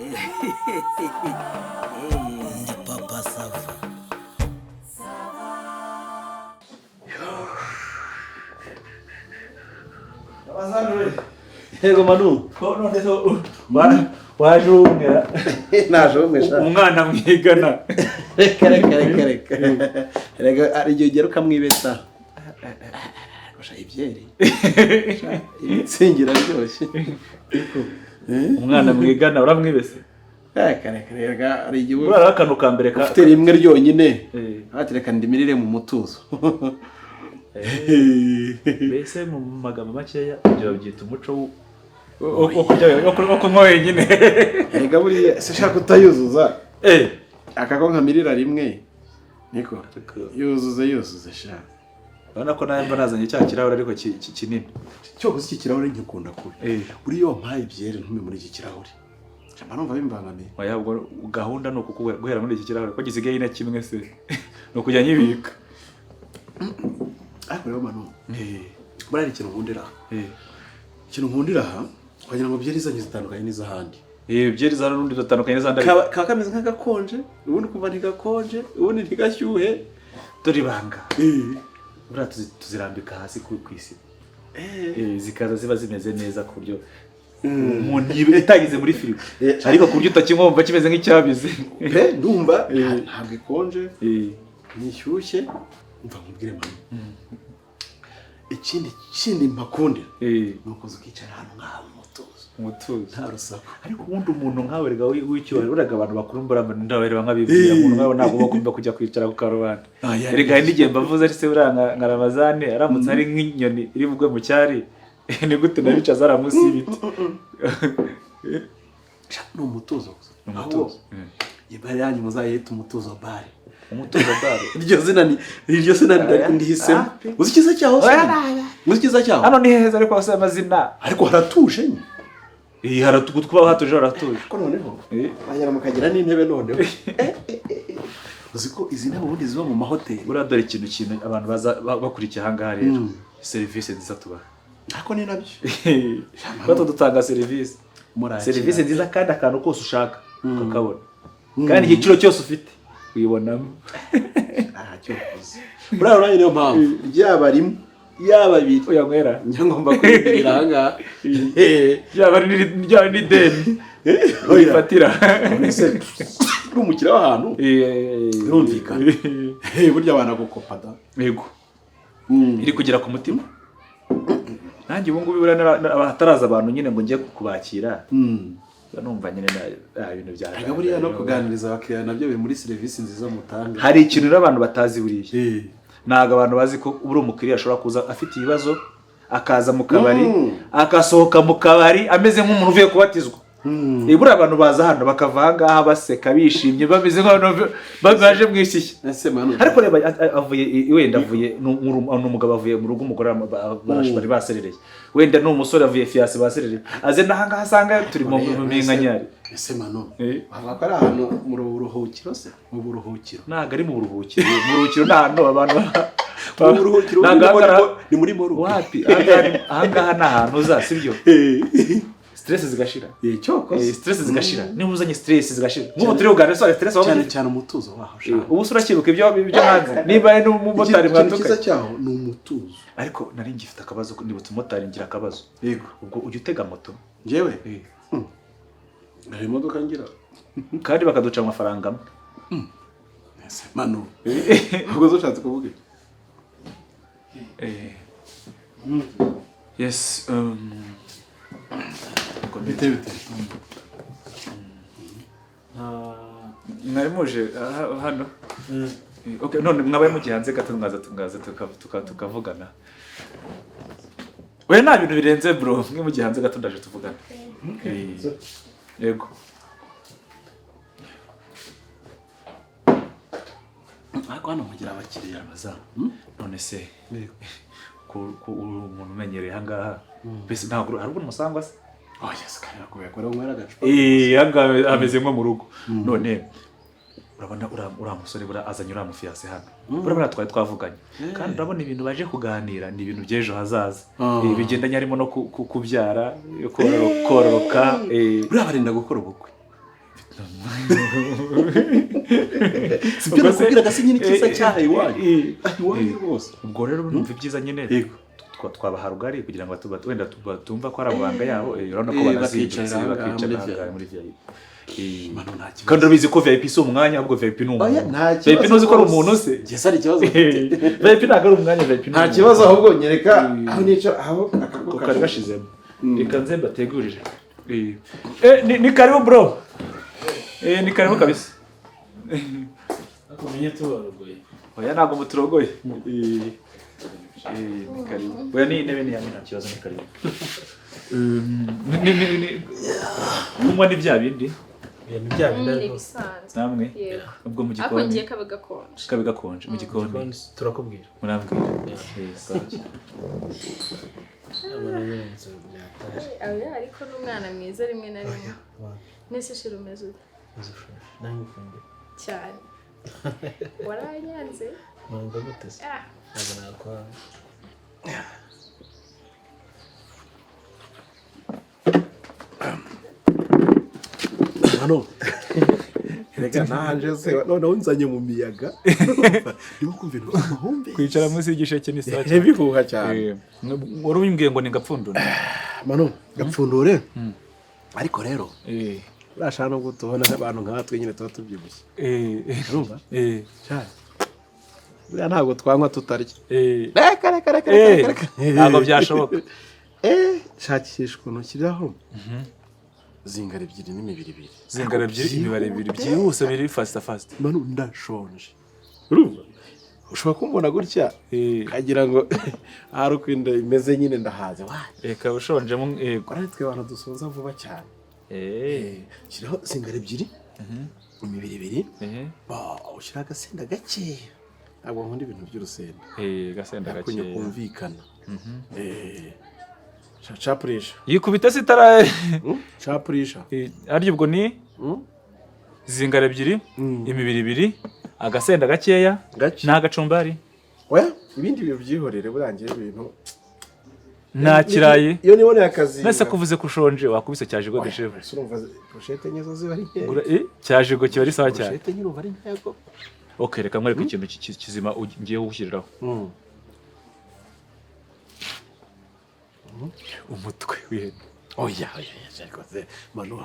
Ndi Papa Sava. Yego Manu. Ko none se waje umwera? Naje umwe sha. Umwana mwigana. Reka, reka, reka, reka. Reka, hari igihe ugera ukamwibeta. Gusa ibyeri. Imitsingi iraryoshye. Umwana mwigana uramwibese? Reka, reka, reka, hari igihe Urara akantu ka mbere ka ufite rimwe ryonyine. Eh. Ati reka ndimirire mu mutuzo. Mbese mu magambo makeya ibyo babyita umuco wo kurya, wo kunywa wenyine. Erega buriya se shaka utayuzuza. Eh. Aka ko nkamirira rimwe. Niko. Yuzuze, yuzuze sha. Urabona ko nawe mba nazanye cya kirahure ariko kinini. Cyokoze iki kirahure nkikunda kubi. Buriya iyo wampaye byeri ntume muri iki kirahure. Mba numva bimbangamiye. Oya, ubwo gahunda ni ukukubwira guhera muri iki kirahure ko gisigaye na kimwe se. Ni ukujya nyibika. Ariko rero Manu, Eh. buriya hari ikintu nkundira aha. Eh. Ikintu nkundira aha, wagira ngo byeri zanyu zitandukanye n'iz'ahandi. Eh, byeri za n'urundi zitandukanye n'iz'ahandi. Kaba kameze nk'agakonje, ubundi ukumva ntigakonje, ubundi ntigashyuhe. Dore ibanga. Eh. Buriya tuzirambika hasi ku isi. Eh. Zikaza ziba zimeze neza ku buryo umuntu itagize muri firigo. Eh. Ariko ku buryo utakinywa kimeze nk'icyabize. Pe, ndumva Eh. ntabwo ikonje, Eh. ntishyushye. Umva nkubwire Manu. Ikindi kindi mpakundira Eh. ni ukuza ukicara ahantu nk'aha mu mutuzo. Umutuzo. Nta rusaku. Ariko ubundi umuntu nkawe rega w'icyubahiro, uraga abantu bakuru mbura ndabareba nk'abibwira, umuntu nkawe ntabwo bagomba kujya kwicara ku karubanda. Ah, ya, Erega hari n'igihe mbavuze ari se buriya nka Ramazane aramutse ari nk'inyoni iri bugwe mu cyari, ni gute nabica zara munsi y'ibiti? Sha, ni umutuzo gusa. Ni umutuzo. Ahubwo, bare yanyu muzayita Umutuzo Bare. Umutuzo Bare. Iryo zina ni iryo zina ndihisemo. Ah. Uzi icyiza cyaho se? Oya, Uzi icyiza cyaho? Hano ni heza ariko hose amazina. Ariko haratuje nyine. Eh, haratugu kuba hatuje, haratuje. Ariko noneho Eh. bagera mukagira n'intebe noneho. Uzi ko izi ntebe ubundi ziba mu mahoteli. Buriya dore ikintu abantu baza bakurikiye aha ngaha rero. Serivisi nziza tubaha. Ariko ni nabyo. Bato dutanga serivisi. Murakira. Serivisi nziza kandi akantu kose ushaka ukakabona. Kandi igiciro cyose ufite uyibonamo. Ah, cyo ukoze. Buriya uranye niyo mpamvu ryaba rimwe yaba abiri Uyanywera. nyangomba kwigirira aha ngaha. Yaba ari ryaba n'ideni. Oya. Uyifatira. Ese uri umukiriya w'ahantu birumvikana. Burya banagukopa da. Yego. Iri kugera ku mutima. Nanjye ubu ngubu buriya hataraza abantu nyine ngo njye kubakira. Numva nyine ibintu bya Erega buriya no kuganiriza abakiriya nabyo biri muri serivisi nziza mutanga. Hari ikintu rero abantu batazi buriya. Ntabwo abantu bazi ko uri umukiriya ashobora kuza afite ibibazo, akaza mu kabari, agasohoka mu kabari ameze nk'umuntu uvuye kubatizwa. Buriya abantu baza hano bakava aha ngaha baseka bishimye bameze nk'abantu baje mu ishyishya. Ese Manu, Ariko reba avuye wenda avuye ni umugabo avuye mu rugo, umugore bari baserereye, wenda ni umusore avuye fiancé baserereye, aze n'aha ngaha asanga turi mu minkanyari. Ese Manu, Eh. bavuga ko ari ahantu mu buruhukiro se? Mu buruhukiro. Ntabwo ari mu buruhukiro. Mu buruhukiro ni ahantu abantu Mu buruhukiro Ntabwo ni muri morgue. Wapi, aha ngaha ni ahantu uza, sibyo, stress zigashira. Cyokoze. Stress zigashira. Niba uzanye stress zigashira, nk'ubu turi kuganira so stress waba Cyane ufite. cyane umutuzo waho ushaka. Ubu se uracyibuka ibyo hanze niba ari n'umumotari Ikintu cyiza mwatukanye? cyaho ni umutuzo. Ariko nari ngifite akabazo, nibutse umumotari ngira akabazo. Yego. Ubwo ujya utega moto? Njyewe? Hari imodoka ngira. Kandi bakaduca amafaranga amwe. Ese Manu, ubwo zo ushatse kuvuga iki? Eh. Yes. Bite bite? Mwari muje hano. Okay, none mwabaye mugiye hanze gato mwaza mwaza tukavugana. Oya, nta bintu birenze bro, mwe mugiye hanze gato ndaje tuvugana. Yego. Ariko hano mugira abakiriya. Baza. None se ko uri umuntu umenyereye aha ngaha, mbese ntabwo hari ubwo umusangwa se? Oh yes, kandi nakubwiye ko rero nywera agacupa. Eh, aha ngaha hameze nko mu rugo. None urabona uriya musore buriya azanye uriya mufiancé hano. Urabona twari twavuganye. Kandi urabona ibintu baje kuganira ni ibintu by'ejo hazaza. Ah. Bigendanye harimo no kubyara, kororoka. Buriya barinda gukora ubukwe. Sibyo nakubwiraga se nyine icyiza cyaha iwanyu? Iwanyu rwose. Ubwo rero numva ibyiza nyine Yego. twabaha rugari kugira ngo wenda batumva ko ari amabanga yabo, urabona ko Eh, banazindutse bakicara ahangaha bakicara muri ahangaha muri VIP. Manu, nta kibazo. Kandi urabizi ko VIP si umwanya, ahubwo VIP ni Oya, umuntu. nta kibazo. VIP ntuzi ko ari umuntu se? Njye se hari ikibazo mfite? VIP ntabwo ari umwanya, VIP ni Nta umuntu. kibazo, ahubwo nyereka aho nicara aho Ako kari gashizemo, reka nze mbategurire. Ni karibu bro. Ni karibu kabisa. Ariko umenye tubarogoye. Oya, ntabwo muturogoye. Ni karibu. Oya, ni intebe ni yanyu, nta kibazo, ni karibu. Kunywa ni bya bindi? Ibintu bya bindi Ni ariko ibisanzwe. Namwe? Yego. Ubwo mu Ariko gikoni ngiye kabe gakonje. Kabe gakonje mu gikoni. Gikoni turakubwira. Murambwira. Sawa. Abana b'inzu byataje. Oya, ariko n'umwana mwiza rimwe na rimwe. Nese shira, umeze ute? Inzu fresh. Nange ukumbuye. Cyane, waranyanze. Numva gute se? Ah. Ntabwo nakwanga. Manu, reka nanje se noneho nzanye mu miyaga, ndimo kumva ibintu by'amahumbi. Kwicara munsi y'igisheke ni sawa cyane. Bihuha cyane. Wari ubimbwiye ngo ni ngapfundure. Manu, gapfundure, ariko rero urashaka nubwo tubona abantu nkatwe nyine tuba tubyibushye, urumva? Cyane. Buriya ntabwo twanywa tutarya. Reka, reka, reka, reka, reka. Ntabwo byashoboka. Shakisha ukuntu ushyiraho zingara ebyiri n'imibiri ibiri. Zingara ebyiri, imibare ibiri, byihuse, biri faster faster. Manu, ndashonje, urumva ushobora kumbona gutya ukagira ngo ahari uko inda imeze nyine ndahaze wa. Reka, ushonjemo, yego. Ari twe abantu dusonza vuba cyane. Shyiraho zingara ebyiri, imibiri ibiri. Ushyiraho agasenda gakeya, ntabwo nkunda ibintu by'urusenda. Gasenda Akunye gakeya. kumvikana. Capurisha. Yikubita se itara. Capurisha. Harya ubwo ni zingara ebyiri, imibiri ibiri, agasenda gakeya? Gake. N'agacumbari? Oya, ibindi bintu byihorere, burangiye ibintu. Nta kirayi? Iyo niboneye akazi. Nese kuvuze ko ushonje, wakubise cya gigot de chèvre. Ese urumva brochette enye zo ziba ari nkeya? Gura cya gigot kiba ari sawa cyane. Brochette enye urumva ari nkeya ko? Okay, reka nkwereke ikintu kizima ngiye gushyiriraho. Umutwe w'ihene. Oya, oya, oya, ariko se Manu.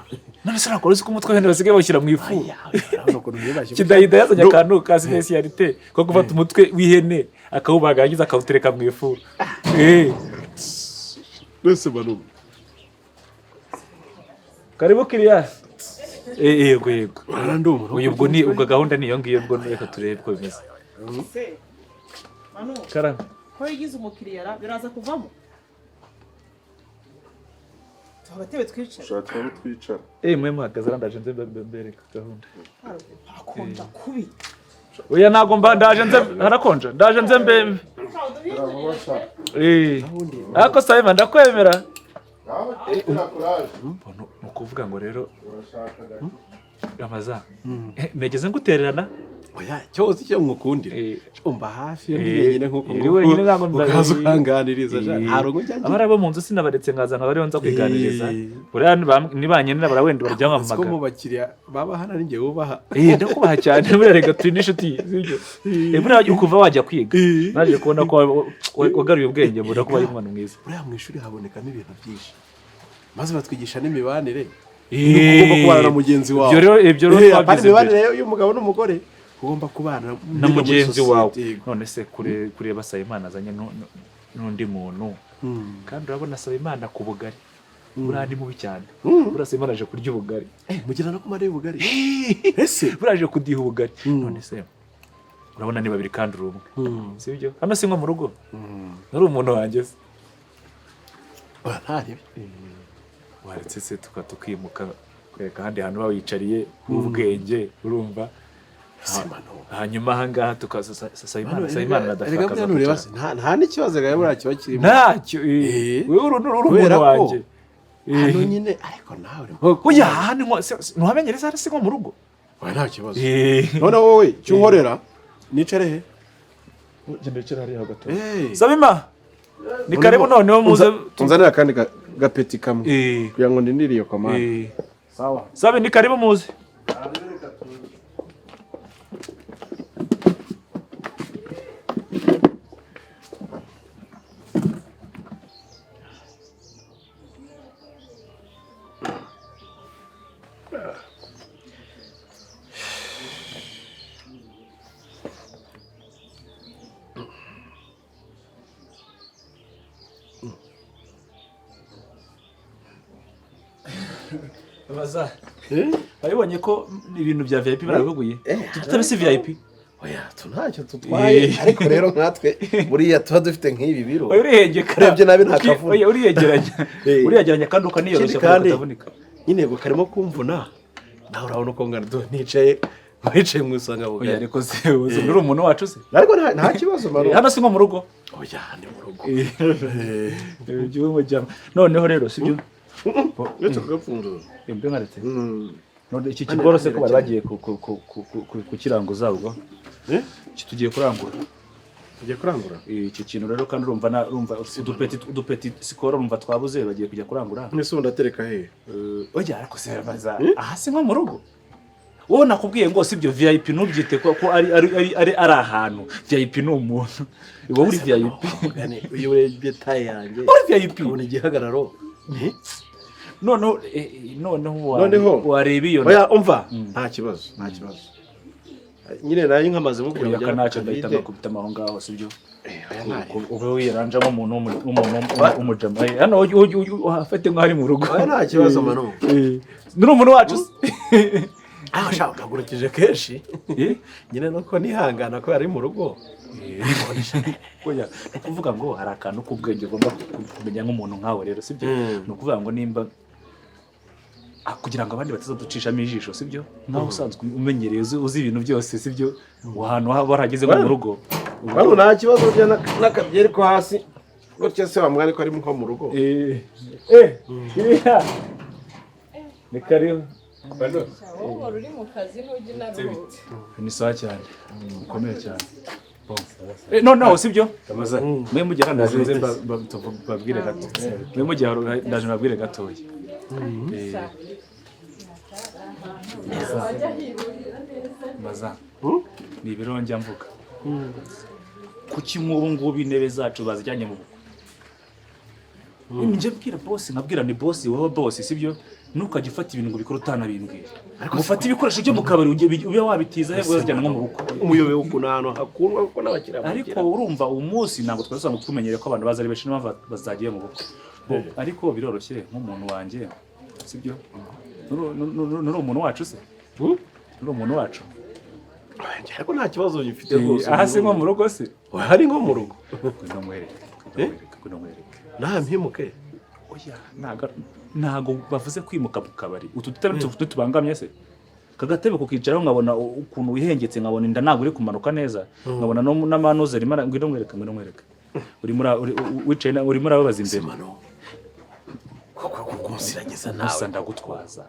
None se ntabwo uzi ko umutwe w'ihene basigaye bawushyira mu ifu? Oya, oya, urabona ukuntu mwibashye. Kidahida yazanye akantu ka spécialité ko gufata umutwe w'ihene akawubaga, yarangiza akawutereka mu ifu. Mbese Manu. Karibu kiriya. Yego, yego. Urabona ndi umuntu. Uyu ubwo ni ubwo gahunda ni iyo ngiyo, ubwo reka turebe uko bimeze. Se Manu. Karame. Ko yigize umukiriya ra, biraza kuvamo tuha agatebe twicara. Ushaka aho twicara? Mwe muhagaze ara, ndaje nze mbereka gahunda. Hakonja kubi. Oya, ntabwo mba ndaje nze, harakonja, ndaje nze mbe. Ariko Simon, ndakwemera. Ni ukuvuga ngo rero Ramaza, negeze ngutererana. Oya, cyose icyo nkukundira, umva hafi iyo ndi wenyine nk'uko Iri wenyine ntabwo ukaza ukanganiriza sha. Nta rungu njya ngira. Abari abo mu nzu sinabaretse, nkaza nkaba ariho nza kwiganiriza. Buriya nibankenera barawenda barajya Siko bampamagara. mu bakiriya baba hano ari njye wubaha. Ndakubaha cyane buriya, reka turi n'inshuti, sibyo? Buriya ukuva wajya kwiga naje kubona ko wagaruye ubwenge, mbona ko wari umwana mwiza. Buriya mu ishuri habonekamo ibintu byinshi, maze batwigisha n'imibanire. Ugomba kubana na mugenzi wawe. Ibyo rero Apana twabyize imibanire mbere. y'umugabo n'umugore, ugomba kubana Na muri mugenzi sosiyete, wawe. Yego. None se kureba Sayimana azanye n'undi muntu, kandi urabona Sayimana ku bugari buriya ni mubi cyane. Buriya Sayimana aje kurya ubugari. Mugira no kumara y'ubugari ese? Buriya aje kudiha ubugari. None se urabona ni babiri kandi uri umwe, sibyo? Hano si nko mu rugo, nari umuntu wanjye se? Oya, ntaribi. Waretse se tukimuka kwereka ahandi hantu uba wicariye h'ubwenge, urumva? Ese Manu. Hanyuma ahangaha tukaza Sayimana, Sayimana na Erega Dafa buriya ntureba se, nta n'ikibazo rero buriya kiba kirimo. Ntacyo. Wewe uri Kubera umuntu ko wanjye. hano nyine, ariko nawe urimo Oya, aha ni nko ntuhamenyereza, hano si nko mu rugo. Oya, nta kibazo. None wowe icyo unkorera, nicare he? Genda wicara hariya gato. Sabima. Sabima, ni karibu noneho muze. Unzanira akandi gapeti kamwe kugira ngo ndindire iyo commande. Sawa. Sabi, ni karibu muze. Baza. Wabibonye ko ibintu bya VIP barabihuguye? Tutabe si VIP. Oya, tu ntacyo tutwaye, ariko rero nkatwe buriya tuba dufite nk'ibi biro. Oya, urihengeka. Urebye nabi nta kavuna. Oya, uriyegeranya. Eh. Uriyegeranya kandi ukaniyoroshya Ikindi kandi kutavunika. nyine ngo karimo kumvuna, nawe urabona uko ngana, dore nicaye mu isanga Oya, bugari. ariko se uzi uri umuntu wacu se? Ariko nta kibazo maro. Hano si nko mu rugo. Oya, ni mu rugo. Igihugu noneho rero sibyo? Uretse kugapfundura. Mbe nkaretse. None iki kiboro se ko bari bagiye kukiranguza ubwo? Eh? Iki tugiye kurangura. Tugiye kurangura? Iki kintu rero kandi urumva urumva udupeti sikoro urumva twabuze, bagiye kujya kurangura. Mwese ubundi atereka hehe? Oya, ariko se baza aha si nko mu rugo. Wowe nakubwiye ngo sibyo VIP ntubyite ko ari ahantu. VIP ni umuntu. Wowe uri VIP. Iyo urebye taye yanjye. Uri VIP. Ubona igihagararo. Noneho Noneho wareba iyo. Oya, umva, nta kibazo, nta kibazo. Nyine nayo nkamaze mubwira Oya, ngo ntacyo ndahita David. ngakubita aho ngaho sibyo? Oya, ntari. Ube wiranjamo umuntu w'umujama. Hano ufate nk'aho ari mu rugo. Oya, nta kibazo manu. Ni umuntu wacu se. Ah, shaka ugagurukije kenshi. Nyine nuko nihangana ko ari mu rugo. Oya, ni ukuvuga ngo hari akantu k'ubwenge ugomba kumenya nk'umuntu nkawe rero sibyo? Ni ukuvuga ngo nimba kugira ngo abandi batazaducishamo ijisho sibyo? Nkaho usanzwe umenyereye uzi ibintu byose sibyo? Ahantu haba warageze nko mu rugo. Hano nta kibazo bya n'akabyeri ko hasi. Gutya se wa mwari ko ari nko mu rugo. Ni karibu. Wowe uri mu kazi ntujya unaruhuka. Ni sawa cyane. Ukomeye cyane. Noneho sibyo? Mwe mujye hano ndaje mbabwire gato. Mwe mujye hano ndaje mbabwire gatoya. Maza. Ni ibiro njya mvuga. Kuki nk'ubu ngubu intebe zacu bazijyanye mu bukwe? Njye mbwira boss, nkabwira ni boss, wowe boss sibyo? Ntukajye ufata ibintu ngo ubikore utanabimbwira. Ufate ibikoresho byo mu kabari ube wabitiza he uzajyana nko mu bukwe. Umuyobe w'ukuntu ahantu hakundwa kuko n'abakiriya Ariko urumva umunsi ntabwo twari dusanzwe tumenyereye ko abantu baza ari benshi, niyo mpamvu bazagiye mu bukwe. Ariko biroroshye nk'umuntu wanjye sibyo? Nuri umuntu wacu se? Nuri umuntu wacu? Ariko nta kibazo gifite rwose. Aha si nko mu rugo se? Hari nko mu rugo. Ngwino nkwereke. Ngwino nkwereke. Nta mpimuke. Oya, ntago bavuze kwimuka mu kabari. Utu dutebe tubangamye se? Kagatebe kukicaraho nkabona ukuntu wihengetse, nkabona inda ntabwo uri kumanuka neza, nkabona n'amanuze arimo ngwino nkwereke, ngwino nkwereke. Urimo urimo urababaza imbere. Kunsirageza nawe. Musa ndagutwaza.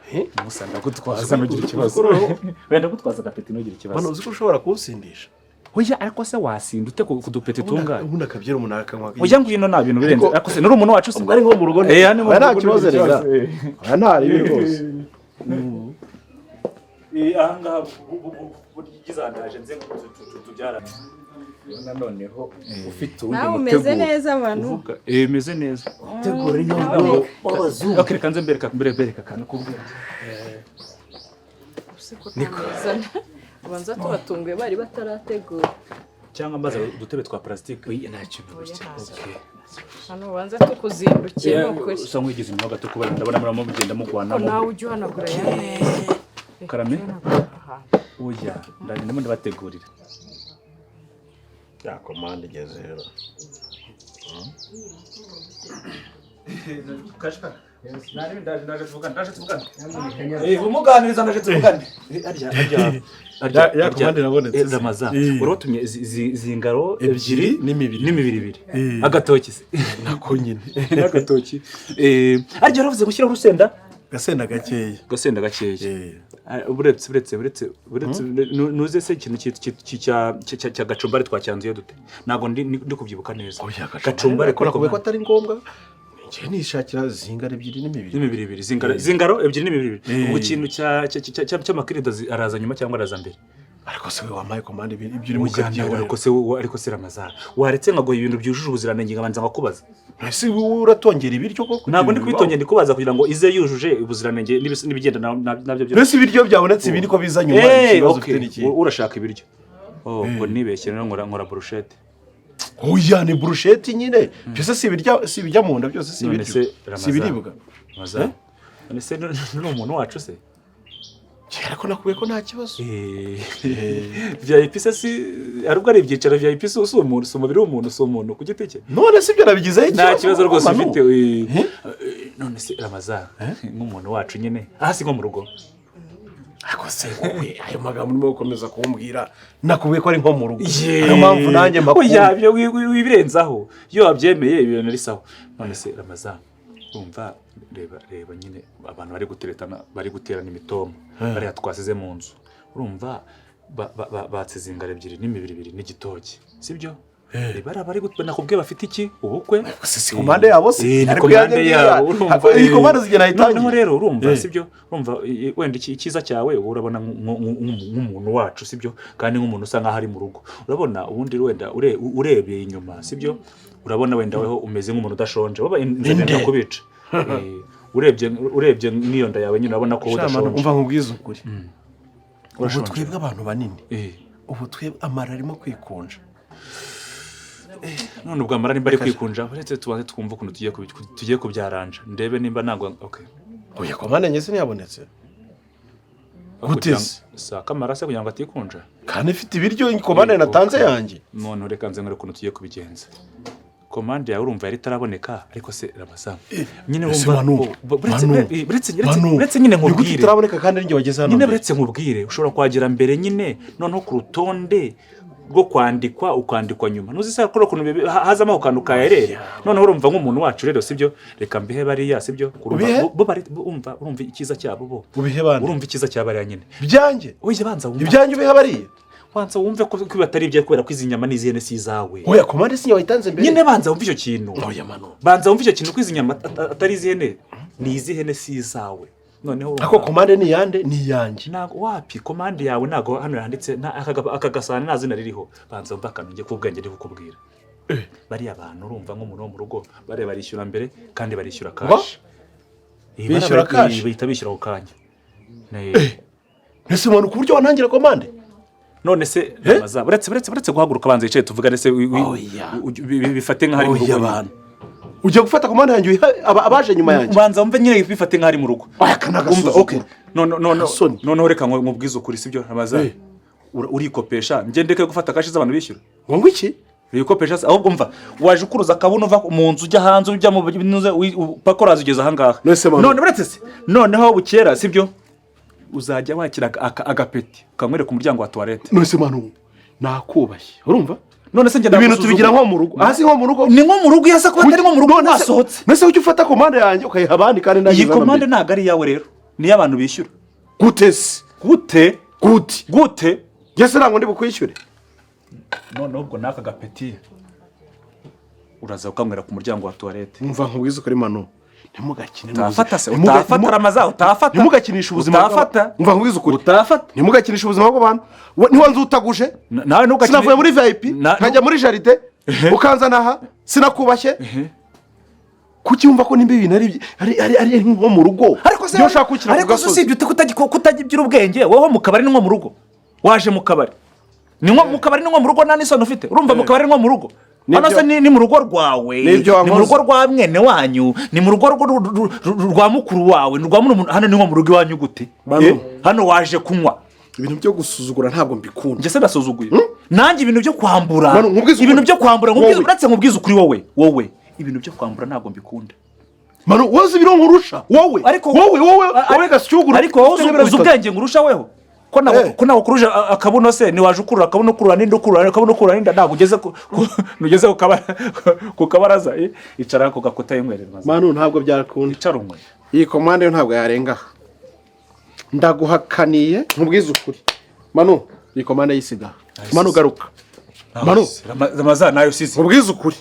Musa ndagutwaza ntugire ikibazo. Wenda ndagutwaza agapeti ntugire ikibazo. Mano, uzi ko ushobora kunsindisha? Oya, ariko se wasinda ute ku dupeti tungana? Ubundi akabyera umuntu akanywa. Oya, ngwino nta bintu birenze. Ariko se nuri umuntu wacu se? Ubwo ari nko mu rugo. Eh, hano Oya, nta kibazo rega. Oya, nta ribi rwose. Aha ngaha burya nze tubyara. Noneho ufite uwundi Nawe umeze neza Manu. Meze neza. Tegura inyama w'abazungu. Okay, reka nze mbereka akantu k'ubwenge. Niko. Abanza tubatunguye bari batarategura. Cyangwa mbaza udutebe twa plastique. Oya, ntacyo bibuze. Hano ubanza tukuzindukiye ni ukuri. Usa nk'uwigize inyuma gato kubera ndabona muramo mugenda mugwana. Ko nawe ujya uhanagura ya meza. Karame? Oya, ndimo ndabategurira. Ya komande igeze rero. Kashka. Ndaje tuvugane. Umuganiriza ndaje tuvugane. Arya Ya komande irabonetse. Ramaza. Urotumye izi ngaro Ebyiri n'imibiri. N'imibiri ibiri. Agatoki se. Nako nyine. N'agatoki. Arya waravuze gushyiraho urusenda? Gasenda gakeya. Gasenda gakeya. Uretse nuze se ikintu cya gacumbari twacyanzuye dute? Ntabwo ndi kubyibuka neza. Gacumbari ko nakubwiye ko atari ngombwa. Njye nishakira zingaro ebyiri n'imibiri. N'imibiri ibiri. Zingaro ebyiri n'imibiri ibiri. Ubwo ikintu cy'amakirida araza nyuma cyangwa araza mbere? Ariko se we wampaye komande, ibyo urimo Ujyana, ukabyihorera. ariko se ariko se Ramazana, waretse nkaguha ibintu byujuje ubuziranenge nkabanza nkakubaza? Ese wowe uratongera ibiryo koko? Ntabwo ndi kubitongera, ndi kubaza kugira ngo ize yujuje ubuziranenge n'ibigenda nabyo byose. Mbese ibiryo byabonetse, ibi niko biza nyuma? Eh, Ikibazo okay. ufite ni ikihe? Urashaka ibiryo? Oh, ubwo nibeshye rero, nkora burushete. Oya, ni burusheti nyine. Byose si ibirya, si ibijya mu nda, byose si None ibiryo, se si Ramazan, ibiribwa. Ramazan, none se ni umuntu wacu se? Ariko nakubwiye ko nta kibazo. VIP se si ari ubwo ari ibyicaro VIP, si umuntu, si umubiri w'umuntu, si umuntu ku giti cye? None si ibyo nabigizeho ikibazo? Nta kibazo rwose Manu. ufite. None se Ramazan, nk'umuntu wacu nyine, aha si nko mu rugo? Ariko se wowe, ayo magambo urimo gukomeza kumbwira, nakubwiye ko ari nko mu rugo. Ye. Niyo mpamvu nanjye Oya, mbakunda. ibyo wibirenzaho, iyo wabyemeye ibintu ari sawa. None se Ramazan, urumva, reba reba nyine abantu bari guteretana, bari guterana imitoma, bariya twasize mu nzu, urumva batsize ingaro ebyiri n'imibiri ibiri n'igitoki, sibyo? Bariya bari nakubwiye bafite iki, ubukwe. Si komande yabo se? Eh, ni Ariko komande iyanjye yabo, ngiya. urumva. Iyi komande zigena Noneho itangiye. rero urumva, sibyo, urumva, wenda icyiza cyawe, wowe urabona nk'umuntu wacu, sibyo, kandi nk'umuntu usa nkaho ari mu rugo. Urabona ubundi wenda urebeye inyuma, sibyo, urabona wenda weho umeze nk'umuntu udashonje, wowe inzara Inde. yenda kubica. Urebye nk'iyo nda yawe nyine, urabona ko Sha, Manu, udashonje. umva nkubwize ukuri, ubu Urashonje. twebwe abantu banini, ubu twebwe amara arimo kwikunja. None ubwo amara nimba ari kwikunja, uretse tubanze twumve ukuntu tugiye kubyaranja, ndebe nimba ntabwo, okay. Oya, komande njye siniyabonetse. Gute se? Si akamara se kugira ngo atikunja? Kandi ifite ibiryo, komande natanze yanjye. None reka nze nkore ukuntu tugiye kubigenza. Komande yawe urumva yari itaraboneka, ariko se Ramazan nyine Ese wumva Manu, buretse Manu, buretse buretse Manu, buretse nyine ni gute nkubwire. itaraboneka kandi ari njye wageze hano Nyine mbere? buretse nkubwire, ushobora kuhagera mbere nyine, noneho ku rutonde rwo kwandikwa ukandikwa nyuma. Ntuzi se ko ukuntu hazamo ako kantu ka erreur? Noneho urumva nk'umuntu wacu rero, sibyo, reka mbihe bariya, sibyo? Urumva, Ubihe? bo umva, urumva icyiza cyabo bo. Ubihe bande? Urumva icyiza cya bariya nyine. Ibyanjye? Oya, banza wumve. Ibyanjye ubihe bariya? Banza wumve ko batari ibyawe, kubera ko izi nyama n'izihene si izawe. Oya, komande sinjye wayitanze mbere. Nyine banza wumve icyo kintu. Oya, Manu. Banza wumve icyo kintu, ko izi nyama atari iz'ihene, ni iz'ihene, si izawe. Noneho urumva- Ako komande ni iyande? Ni iyanjye. Ntabwo, wapi, komande yawe ntabwo hano yanditse, aka gasahani nta zina ririho. Banza wumve akantu ngiye kubwenge ndi kukubwira. Bariya bantu, urumva, nk'umuntu wo mu rugo, bariya barishyura mbere kandi barishyura cash. Bishyura cash? Bahita bishyura ako kanya. Ese Manu, ku buryo wantangira komande? None se Ramaza, buretse guhaguruka, banza yicaye tuvugane se, Oya. bifate nk'aho ari mu rugo. Oya, bantu, ugiye gufata komande yanjye uyiha abaje nyuma yanjye? Banza wumve nyine, bifate nk'aho ari mu rugo. Oya, aka ni Umva, agasuzuguro. okay. No, Soni. noneho reka nkubwize ukuri, sibyo Ramaza? Urikopesha, njye ndeke gufata cash z'abantu bishyura? Ngo iki? Wikopesha se? Ahubwo mva, waje ukuruza akabuna, uva mu nzu ujya hanze, ujya mu binuze, paka uraza ugeze ahangaha. None se Manu? None uretse se, noneho bukera, sibyo, uzajya wakira agapeti ukamwereka umuryango wa toilette. None se Manu, nakubashye, urumva? None se njye Ibintu nagusuzugura? tubigira nko mu rugo, hasi nko mu rugo. Ni nko mu rugo, iyo asa kuba atari nko mu rugo None se- wasohotse. None se ujya ufata komande yanjye ukayiha abandi kandi Iyi nagize hano komande mbere? ntabwo ari iyawe rero, niyo abantu bishyura. Gute se? Gute? Gute? Gute? Njye se ntabwo ndi bukwishyure? Noneho ubwo n'aka gapeti uraza ukamwera ku muryango wa toilette. Umva nkubwize ukuri, Manu, ntimugakine Utafata se? n'ubuzima. Utafata Ramaza, utafata? Ntimugakinishe ubuzima Utafata? Umva nkubwize ukuri, Utafata? ntimugakinishe ubuzima bw'abantu. Ntiwanze utaguje. Nawe ntugakine. Sinavuye muri VIP nkajya muri jardin, ukanzana aha, sinakubashye? Kuki wumva ko nimba ibintu ari nko mu rugo, Ariko se iyo ushaka kuwushyira ku ariko se gasozi? usibye kutagira ubwenge, wowe mu kabari ni nko mu rugo, waje mu kabari ni nko mu kabari, ni nko mu rugo, nta n'isoni ufite. Urumva, mu kabari ni nko mu rugo. Hano se ni mu rugo rwawe? Nibyo Ni mu wankoze. rugo rwa mwene wanyu, ni mu rugo rwa mukuru wawe, ni rwa murumuna, hano ni nko mu rugo iwanyu gute? Manu. Hano waje kunywa. Ibintu byo gusuzugura ntabwo mbikunda. Njye se ndasuzuguye? Nanjye ibintu byo kwambura Manu, nkubwize ukuri. ibintu byo kwambura Wowe. uretse nkubwize ukuri, wowe ibintu byo kwambura ntabwo mbikunda. Manu, wowe uzi ibiro nkurusha wowe? Ariko Wowe wowe gasyuguru. Ariko wowe uzi ubwenge ngurusha weho? Ko nawe ko nawe ukuruje akabuno se, ntiwaje ukurura akabuno, ukurura n'inda, ukurura akabuno, ukurura n'inda, ntabwo ugeze ntugeze ku kabaraza. Icara ku gakuta y'umweru maze. Manu, ntabwo byakunda. Icara unywe. Iyi komande yo ntabwo yarenga aha, ndaguhakaniye. Nkubwize ukuri Manu, iyi komande yisiga. Manu, garuka Manu. Ramaza, nayo usize. Nkubwize ukuri,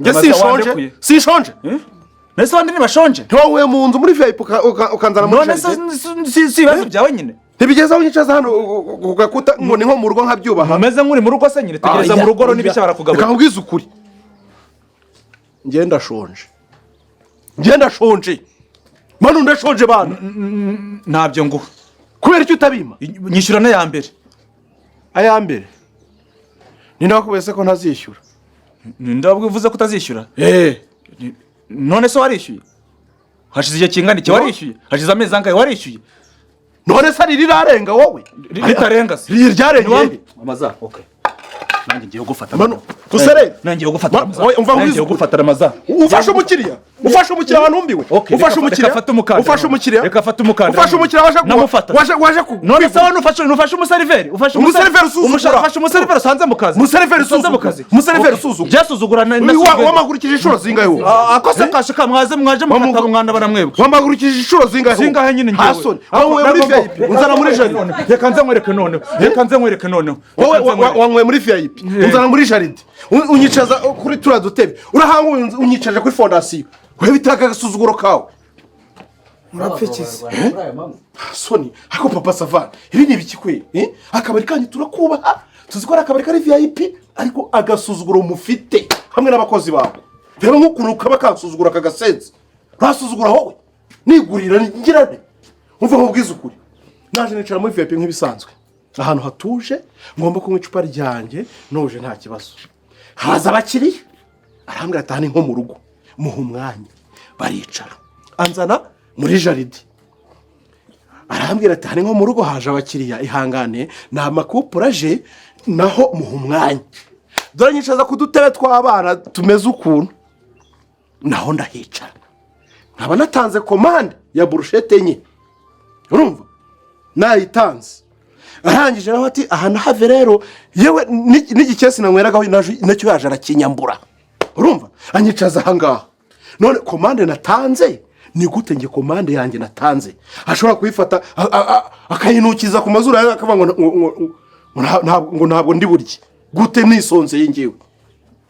njye Ramaza, sinshonje. wandekuye. Sinshonje. Nese abandi ntibashonje? Ntiwankuye mu nzu muri VIP ukanzana muri None se jardin? si ibibazo byawe nyine? Ntibigeze aho unyicaza hano ku gakuta ngo ni nko mu rugo nkabyubaha. Umeze nk'uri mu rugo se nyine, tegereza mu rugo n'ibishya barakugaburira. Reka nkubwize ukuri, njye ndashonje, njye ndashonje Manu, ndashonje bana. Ntabyo nguha. Kubera icyo utabima? Nyishyura n'aya mbere. Aya mbere ni nakubwiye se ko ntazishyura? Ninde wavuze ko utazishyura? Eh. None se warishyuye? Hashize igihe kingana iki warishyuye? Hashize amezi angahe warishyuye? None se rirarenga wowe? Ritarenga se? Ryarengeye. Amaza, okay, nanjye ngiye gufata. Manu, tusere. Nanjye ngiye gufata Ramaza. Oya, umva Nanjye nkubwize ngiye ukuri. gufata Ramaza. Ufashe umukiriya, ufashe umukiriya wantumbiwe. Okay, ufashe reka umukiriya. afate umukandara. Ufashe umukiriya. Reka afate umukandara. Ufashe umukiriya waje Namufata. Waje ku None se wowe nufashe umuseriveri, ufashe Umuseriveri usuzugura. Ufashe umuseriveri usanze mu kazi. Umuseriveri Usanze mu usuzugura. kazi. Umuseriveri Okay. usuzugura. Byasuzugura Wamagurikije inshuro zingahe wowe? Akose kashe ka mwaze mwaje mukata umwanda baramwebwe. Wamagurikije inshuro zingahe wowe? Zingahe nyine njyewe? Hasoni wanyweye muri VIP unzana muri jardin. Reka nze nkwereke noneho, reka nze nkwereke noneho. Wowe Reka nze nkwereke. wanyweye muri VIP unzana muri jardin, unyicaza kuri turiya dutebe urahanguye, unyicaje kuri fondasiyo wowe, bitaka agasuzuguro kawe. Murapfa iki se? Soni, ariko Papa Sava, ibi ni ibiki kwe? Eh? Akabari kanyu turakubaha, tuzi ko ari akabari kari VIP, ariko agasuzuguro mufite hamwe n'abakozi bawe, reba nk'ukuntu kaba kansuzugura aka gasenzi, urasuzugura wowe nigurira ngira nte? Umva nkubwize ukuri, naje nicara muri VIP nk'ibisanzwe, ahantu hatuje, ngomba kunywa icupa ryanjye nuje nta kibazo. Haza abakiriya, arambwira ati aha ni nko mu rugo, muha umwanya, baricara. Anzana muri jardin, arambwira ati hari nko mu rugo, haje abakiriya, ihangane, ni amakupura aje, naho muha umwanya. Dore nyicaza ku dutebe tw'abana tumeze ukuntu, naho ndahicara, nkaba natanze komande ya burushete enye, urumva nayitanze. Arangije nawe ati aha nahave rero, yewe n'igikesi nanyweragaho nacyo yaje arakinyambura, urumva anyicaza ahangaha. None komande natanze ni gute? Nge komande yanjye natanze ashobora kuyifata akayinukiza ku mazuru yawe, akavuga ngo ntabwo ndi burye gute nisonzeye ngewe?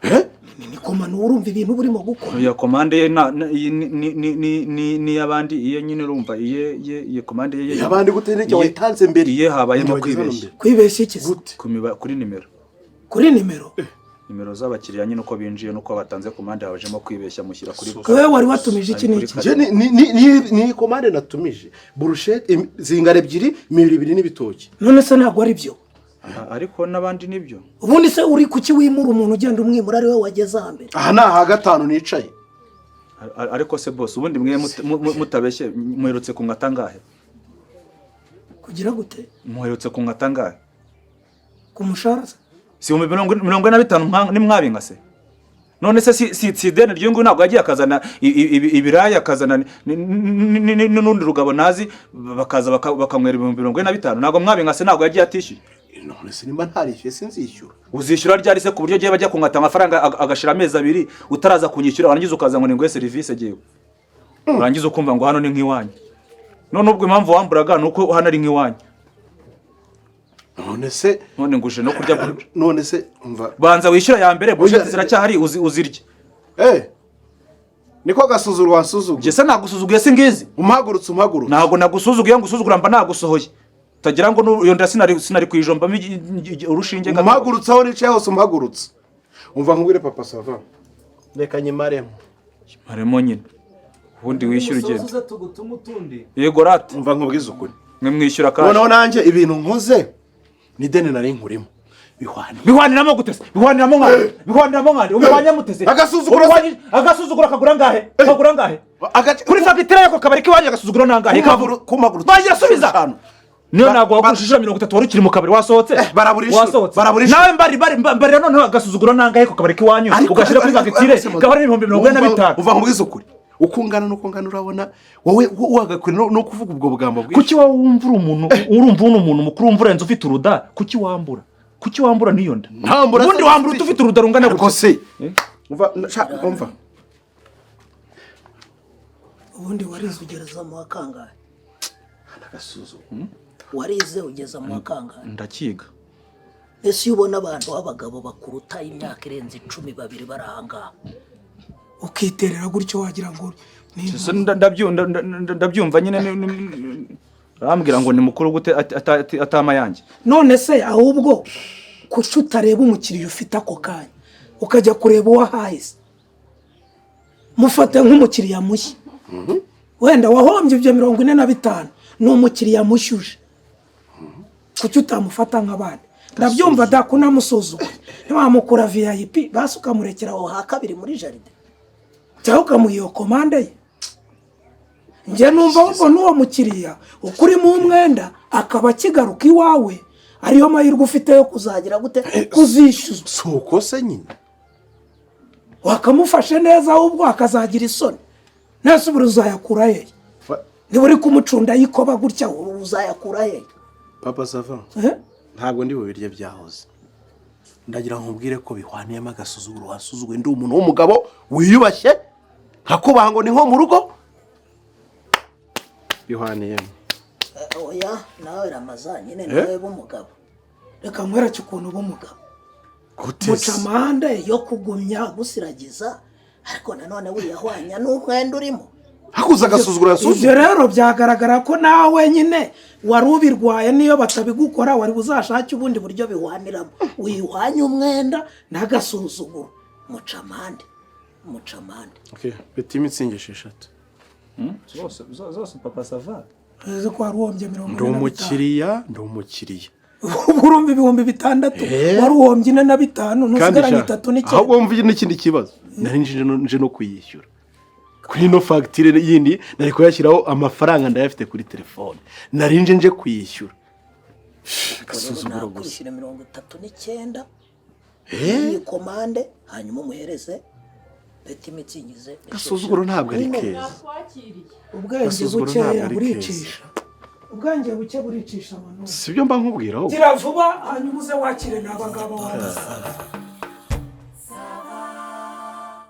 Eh? Ni komano, urumva ibintu burimo gukora? Iyo komande ye iyi ni iy'abandi, iye nyine urumva iye ye, iyo komande ye. Iy'abandi gute? N'icyo wayitanze mbere. Iye habayemo Ntiwageze hano kwibeshya. mbere. Kwibeshya iki se? Gute? Kuri nimero. Kuri nimero? Nimero z'abakiriya nyine, uko binjiye n'uko batanze komande habajemo kwibeshya, mushyira kuri Wowe wari watumije iki Ari n'iki? kuri Njye ni komande natumije burushete zingara ebyiri, imibiri ibiri n'ibitoki. None se ntabwo ari byo? Ariko n'abandi nibyo. Ubundi se uri kuki wimura umuntu, ugenda umwimura ari we wageze hambere? Aha ni aha gatanu nicaye. Ariko se boss, ubundi mwe mutabeshye, muherutse kunkata angahe? Kugira gute? Muherutse kunkata angahe? Ku mushahara se? Si ibihumbi 45 nimwabinka se? None se si ideni ry'uyu nguyu? Ntabwo yagiye akazana ibiraya, akazana n'urundi rugabo nazi, bakaza bakanywera 45,000, ntabwo mwabinka se? Ntabwo yagiye atishyuye? None se nimba ntarishyuye sinzishyura? Uzishyura ryari se, ku buryo agiye bajya kunkata amafaranga agashira amezi 2 utaraza kunyishyura, warangiza ukaza ngo ninguhe serivisi agiye, urangiza ukumva ngo hano ni nk'iwanyu? None ubwo impamvu wamburaga ni uko hano ari nk'iwanyu? None se None nguje no kurya. None se umva. Banza wishyura ya mbere, burusheti ziracyahari, uzirye. Eh, niko gasuzuguro wasuzugura? Njye se nagusuzuguye? Si ngizi. Umuhagurutse, umuhagurutse. Ntabwo nagusuzuguye, ngusuzugura mba nagusohoye, utagira ngo iyo nda sinari kuyijombamo urushinge gato. Umuhagurutse, aho nicaye hose umuhagurutse. Umva nkubwire, Papa Sava, reka nyimaremo. Maremo nyine, ubundi wishyura ugenda. Uze tugutuma utundi. Yego rata. Umva nkubwize ukuri. Mwe mwishyura cash. Noneho nanjye ibintu nkoze ni deni nari nkurimo bihwana. Bihwaniramo gute se? Bihwaniramo nkande? Bihwaniramo nkande? Ubihwanya mute se? Agasuzuguro se- Agasuzuguro kagura angahe? Kagura angahe? Kuri fagitire y'ako kabari k'iwanyu agasuzuguro ni angahe? Kumaguru. Bagira subiza. Niyo ntabwo wagurishije inshuro 30 wari ukiri mu kabari, wasohotse. Barabura inshuro, Wasohotse. barabura inshuro. Nawe mbarira noneho, agasuzuguro ni angahe ku kabari k'iwanyu, ugashyira kuri fagitire gahora 45,000? Uva nkubwize ukuri, uko ungana n'uko ungana, urabona wowe wagakwiye no kuvuga ubwo bugambo bwinshi? Kuki wowe wumva uri umuntu, urumva uri umuntu mukuru, wumva urenze ufite uruda, kuki wambura? Kuki wambura n'iyo nda? Ntambura. Ubundi wambura ute ufite uruda rungana Ariko gutya? se umva, umva. Ubundi warize ugereza mu wa kangahe? Agasuzuguro. Warize ugeza mu wa kangahe? Ndakiga. Ese iyo ubona abantu b'abagabo bakuruta imyaka irenze 10 babiri bari ahangaha, ukiterera gutyo, wagira ngo ni So, ndabyumva nyine. Urambwira ngo ni mukuru gute atama yanjye? None se ahubwo kuki utareba umukiriya ufite ako kanya, ukajya kureba uwo ahahise? Mufate nk'umukiriya mushya, wenda wahombye ibyo 45, ni umukiriya mushya uje, kuki utamufata nk'abandi? Ndabyumva da kunamusuzuguye, ntiwamukura VIP, basi ukamurekera Aho ha kabiri muri jardin, cyangwa ukamuha iyo komande ye. Njye numva ahubwo n'uwo mukiriya ukurimo umwenda akaba akigaruka iwawe, ariyo mahirwe ufite yo uzagira gute? kuzishyuzwa. Si uko se nyine? Wakamufashe neza ahubwo akazagira isoni. Nese ubu uzayakura hehe niba uri kumucunda yikoba gutya? Uzayakura hehe? Papa Sava, Eh? ntabwo ndi bubirye byahoze. Ndagira ngo nkubwire ko bihwaniyemo agasuzuguro wasuzuguye. Ndi umuntu w'umugabo wiyubashye, nkakubaha ngo ni nko mu rugo, bihwaniyemo. Oya, nawe Ramaza nyine, nawe b'umugabo. Reka nkwereke ukuntu uba umugabo. Gute? Muca amande yo kugumya gusiragiza, ariko nanone wiyahwanya n'umwenda urimo. Hakuze agasuzuguro Ibyo yasuzuguye. rero byagaragara ko nawe nyine wari ubirwaye. Niyo batabigukora, wari buzashake ubundi buryo bihwaniramo, wihwanye umwenda n'agasuzuguro. Muca amande, muca amande. Okay, petit Mützig 6. Zose zose, Papa Sava. Uzi ko wari uhombye mirongo Ndi ine na bitanu? umukiriya, ndi umukiriya. Ubu urumva 6000, wari uhombye 45, ntusigaranye sha, 39. Ahubwo wumva n'ikindi kibazo, nari nje no kuyishyura kuri ino fagitire yindi, nari kuyashyiraho amafaranga, ndayafite kuri telefone, nari nje kuyishyura. Agasuzuguro gusa. Nakwishyura 39 iyi komande, hanyuma umuhereze petit Mützig ze. Agasuzuguro ntabwo ari keza. Nakwakiriye. Ubwenge Agasuzuguro bukeya ntabwo ari buricisha, ubwenge buke buricisha abantu. Si byo mba nkubwira ahubwo. Gira vuba, hanyuma uze wakire n'aba ngaba waza.